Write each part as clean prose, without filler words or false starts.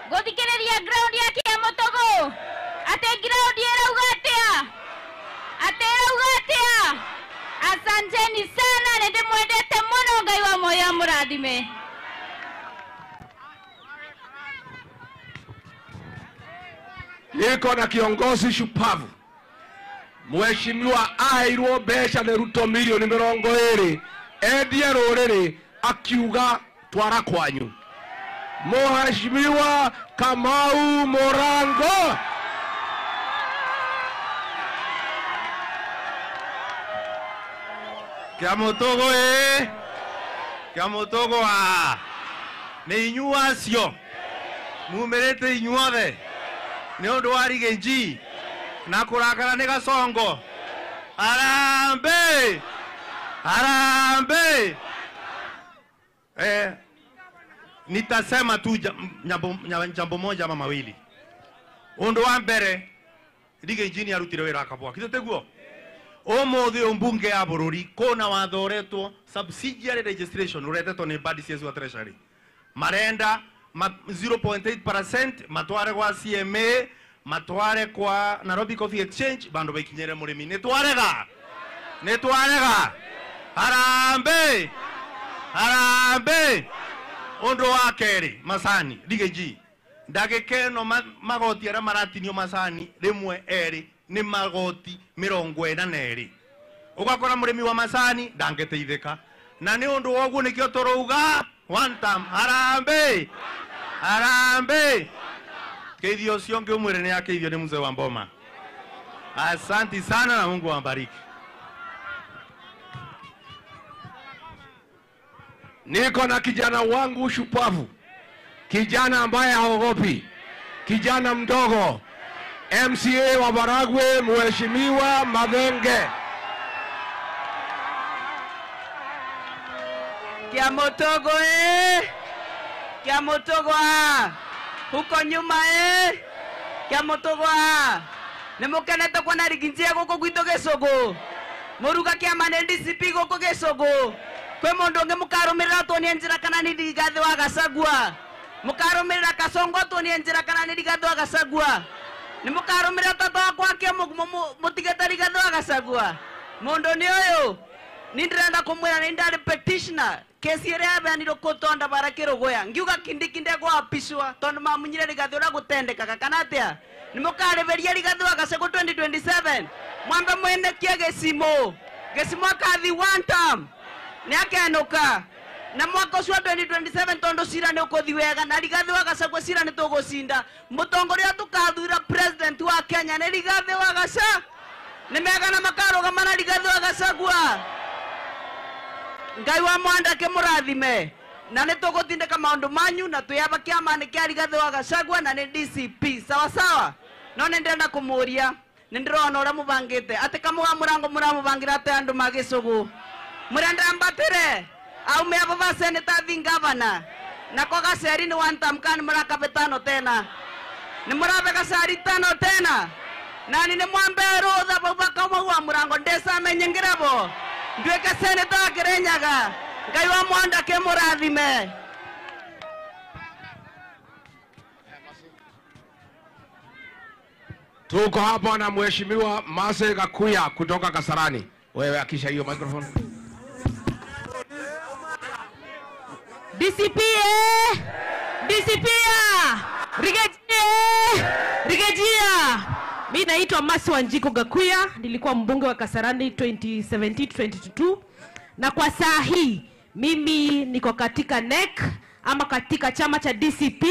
Guthikiriria ground ya Kiamutugu. Ate ground irauga atia? Ate irauga atia? Asanteni sana, nindimwendete muno. Ngai wa moyo amurathime. Niko na kiongozi shupavu, mheshimiwa aheirwo mbeca nĩ Ruto milioni 20 endie rũrĩrĩ akiuga twara kwanyu. Mheshimiwa Kamau Murango. Kiamutugu Kiamutugu a nĩ inyuĩ acio mumĩrĩte inyuothe nĩ ũndũ wa Rigathi na kũrakara nĩ Gasongo. Harambee! Harambee! Nitasema tu jambo moja ama mawili. Undu wa mbere, Rigathi nĩ arutire wĩra akabwa. Kitũ tiguo? Ũmũthĩ mbunge ya bũrũri kũna watho ũretwo subsidiary registration ũretetwo nĩ Mbadi CS wa Treasury. Marenda 0.8% matware kwa CMA, matware kwa Nairobi Coffee Exchange, bandu baikinyere murimi. Nitwarega, nitwarega. Harambee! Harambee! Undu wa keri macani Rigathi ndagika ĩno magoti aria maratinio macani rimwe eri ni magoti 42. Ugakora murimi wa macani ndangĩteithĩka, na nĩ ũndũ wa ũguo nĩkĩo tũrauga one time. Harambee! Harambee! Keithio ũcio ũngĩ ũmwĩre nĩ akeithio nĩ mzee wa Mboma. Asanti sana na Mungu awabariki. Niko na kijana wangu shupavu, kijana ambaye haogopi, kijana mdogo, MCA wa Baragwe, Mheshimiwa Mathenge. Kiamutugu Kiamutugu huko nyuma Kiamutugu nimukenete kuona Rigathi guku gwitu Gicugu muruga kiama ni DCP guku Gicugu. Kwi mundu ungi mukarumirira tuonie njira kana ni Rigathi wa Gachagua? Mukarumirira Kasongo tuonie njira kana ni Rigathi wa Gachagua? Ni mukarumirira tata wakwa mutigete Rigathi wa Gachagua? Mundu ni uyu ni ndirenda kumwira ni ndari petitioner kesi iria yabeanirwo kutonda bara Kiruguya ngiuga Kindiki ndegwapicwa tondu mamunyire Rigathi uria gutendekaga kana atia? Ni mukariberia Rigathi wa Gachagua 2027 mwambe mwenekie Gĩcimu. Gĩcimu akathi one term ni akenuka na mwaka ucio wa 2027 tondu cira ni ukuthi wega na Rigathi wa Gachagua cira ni tugucinda. Mutongoria tukathura president wa Kenya ni Rigathi wa Gachagua. Ni mega na makarugama na Rigathi wa Gachagua. Ngai wa Mwanda kimurathime na ni tugutindika maundu manyu na twiyaba kiama-ini kia Rigathi wa Gachagua na ni DCP. Sawa sawa. No ni ndĩrenda kumuria, ni ndirona uria mubangite ati Kamau Murango muramubangira ati andu ma Gicugu murenda mbatire aume abo ba senator thi governor na ko Gaceri ni one term kan murakabe tano tena ni murabe Gaceri tano tena nani ni mwambe rutha bau ba Kamau wa Murango ndecamenye ngirabo nduike senator wa Kirinyaga. Ngai wa Mwanda kimurathime. Tuko hapa na Mheshimiwa Mase Gakuya kutoka Kasarani. Wewe akisha hiyo microphone. DCP DCP Rigathi Rigathi. Mimi naitwa Masi Wanjiku Gakuya, nilikuwa mbunge wa Kasarani 2017-2022, na kwa saa hii mimi niko katika NEC ama katika chama cha DCP,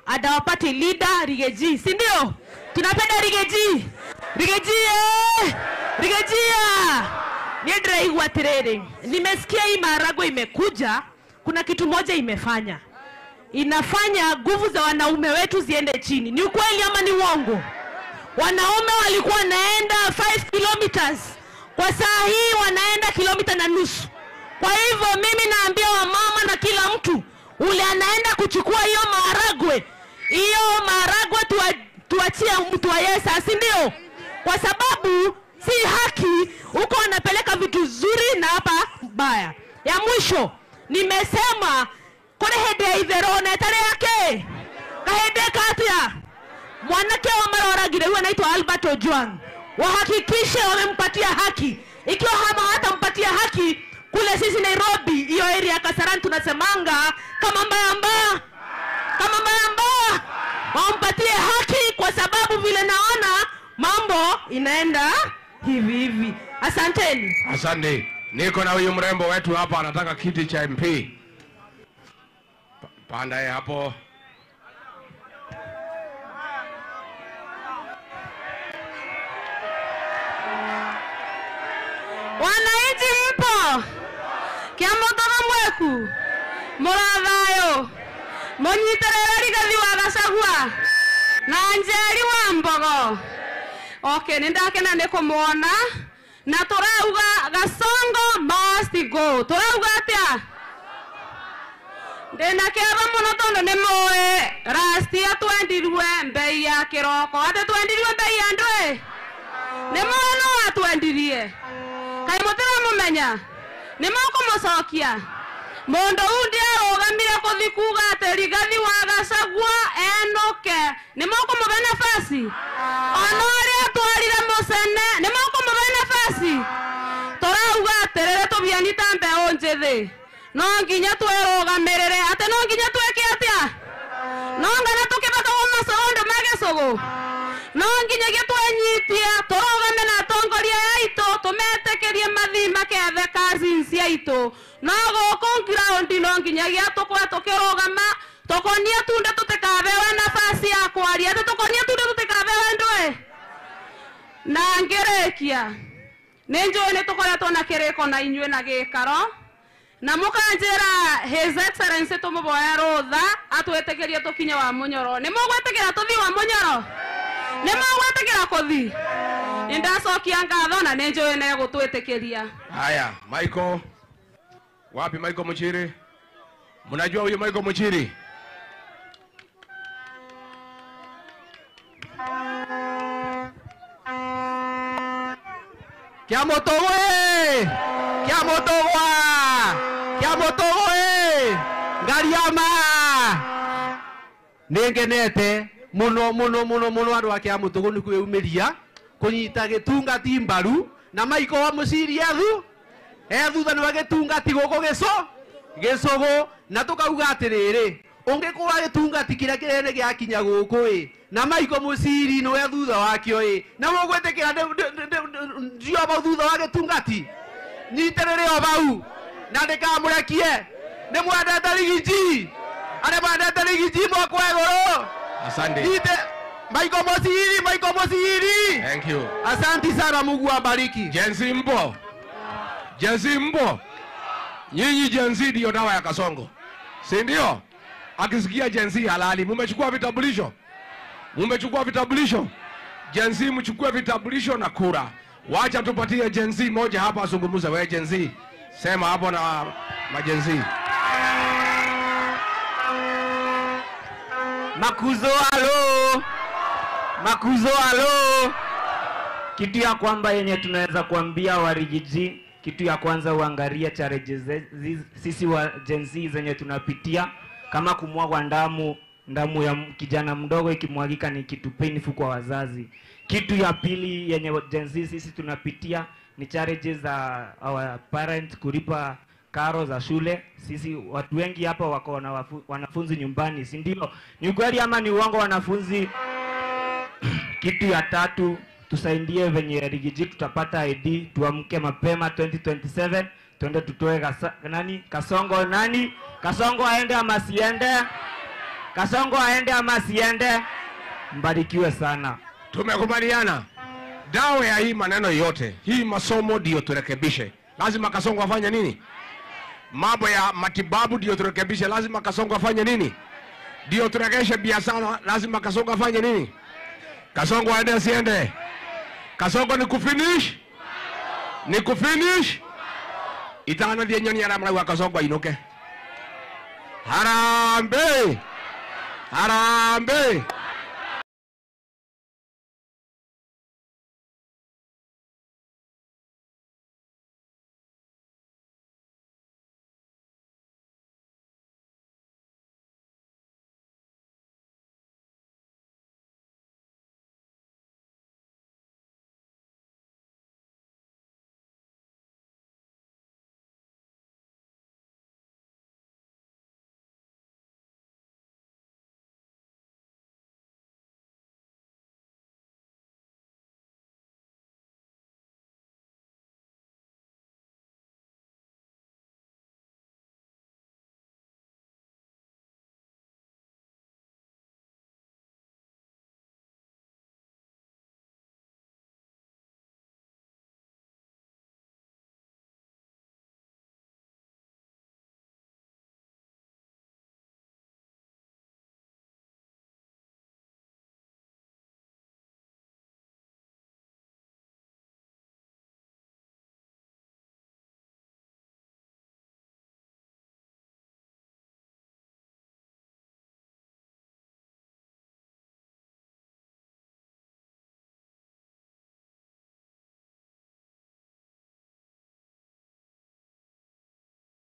our party leader Rigathi, si ndio? Tunapenda Rigathi. Rigathi Rigathi. Nindiraigua atiriri, nimesikia hii maharagwe imekuja, kuna kitu moja imefanya. Inafanya nguvu za wanaume wetu ziende chini. Ni ukweli ama ni uongo? Wanaume walikuwa wanaenda 5 kilometers, kwa saa hii wanaenda kilomita na nusu. Kwa hivyo mimi naambia wamama na kila mtu ule anaenda kuchukua hiyo maharagwe, hiyo maharagwe tuachie mtu wa Yesa, si ndio? Kwa sababu si haki huko wanapeleka vitu zuri na hapa mbaya. Ya mwisho nimesema kore hede ya itherona etare yake Kahende katia mwanake wa maroragire huyu anaitwa Albert Ojwang, wahakikishe wamempatia haki. Ikiwa hatampatia haki, kule sisi Nairobi hiyo area ya Kasarani tunasemanga kama mbaya mbaya, kama mbaya mbaya, wampatie haki, kwa sababu vile naona mambo inaenda hivi hivi. Asanteni. Asante. Niko na huyu mrembo wetu hapa anataka kiti cha MP. Panda yeye hapo. Wananchi mpo? Kiamotoga mweku murathayo munyiterere Rigathi wa Gachagua na Njeri wa Mbogo. Okay, nindakena ni kumuona na turauga Gasongo must go. Turauga atia? Ndina kiaba muno tondu ni mui last year twendirwe mbei ya kiroko. Ati twendirwe mbei ya ndui? Ni mui no atwendirie. Kai mutiramumenya? Ni mukumucokia? Mundu undi arugamire kuthi kuga ati Rigathi wa Gachagua enuke. Ni mukumuhe nafasi? Ona uria atwarire mucene, ni mukumuhe nafasi? Turauga atiriri tubiani ta mbeu njithi, no nginya twirugamirire. Ati no nginya twike atia? No ngana tukibakawo macondo ma gicugu, no nginyagia twenyitie turugame na atongoria aitu tumetikirie mathi makethe cousins aitu. No guku ground no nginyagia tukwe tukirugama tukonie tunde tutikabewe nafasi ya kwaria. Ati tukonie tunde tutikabewe ndwe. Na ngirikia ni njui ni tukoretwo na kiriko na inyue na gikaro na mukanjira His Excellency tumuboe rutha atwitikirie tukinye wa Munyoro. Ni mugwitikira tuthi wa Munyoro? Ni mugwitikira kuthi? Ni ndacokia ngatho na ni njui ni gutwitikiria. Haya, Michael. Wapi Michael Muchiri? Mnajua huyo Michael Muchiri? Kiamotogwe! Kiamotogwa! Kiamotogwe! Ngariama! Ningenete muno muno muno muno andu a Kiamutugu ni kwiyumiria kunyita gitungati mbaru na Michael wa Muchiri ethu thutha ni wa gitungati guku gicugu na tukauga atiriri ungikura gitungati kiria kinene giakinya guku i na Michael Muchiri niwe thutha wakio i na mugwitikira ndio bau thutha wa gitungati nyitirire o bau na ndikamurekie. Ni mwendete Rigiji, aria mwendete Rigiji moko iguru. Asante. Michael Muchiri, Michael Muchiri. Thank you. Asante sana, Mungu awabariki. Gen Z mpo? Gen Z mpo? Nyinyi Gen Z ndio dawa ya Kasongo, si ndio? Akisikia Gen Z halali. Mumechukua vitambulisho? Mumechukua vitambulisho? Gen Z mchukue vitambulisho na kura. Wacha tupatie Gen Z moja hapa azungumze. Wewe Gen Z, sema hapo na ma Gen Z. Makuzo alo. Makuzo alo. Kitu ya kwamba yenye tunaweza kuambia Warigiji, kitu ya kwanza uangalia challenges sisi wa Gen Z zenye tunapitia, kama kumwagwa ndamu, ndamu ya kijana mdogo ikimwagika ni kitu painful kwa wazazi. Kitu ya pili yenye Gen Z sisi tunapitia ni challenges za our parents kulipa karo za shule. Sisi watu wengi hapa wako na wanafunzi nyumbani, si ndio? Ni kweli ama ni uongo wanafunzi? Kitu ya tatu, tusaidie venye Rigiji tutapata ID, tuamke mapema 2027, tuende tutoe nani? Kasongo nani? Kasongo aende ama siende? Kasongo aende ama siende? Mbarikiwe sana. Tumekubaliana. Dawa ya hii maneno yote, hii masomo ndio turekebishe. Lazima Kasongo afanye nini? Mambo ya matibabu ndio turekebishe. Lazima Kasongo afanye nini? Ndio turekebishe biashara. Lazima Kasongo afanye nini? Kasongo aende asiende? Kasongo ni kufinish? Ni kufinish? Itana thie nyoni ara mrauga Kasongo ainuke. Harambee! Harambee!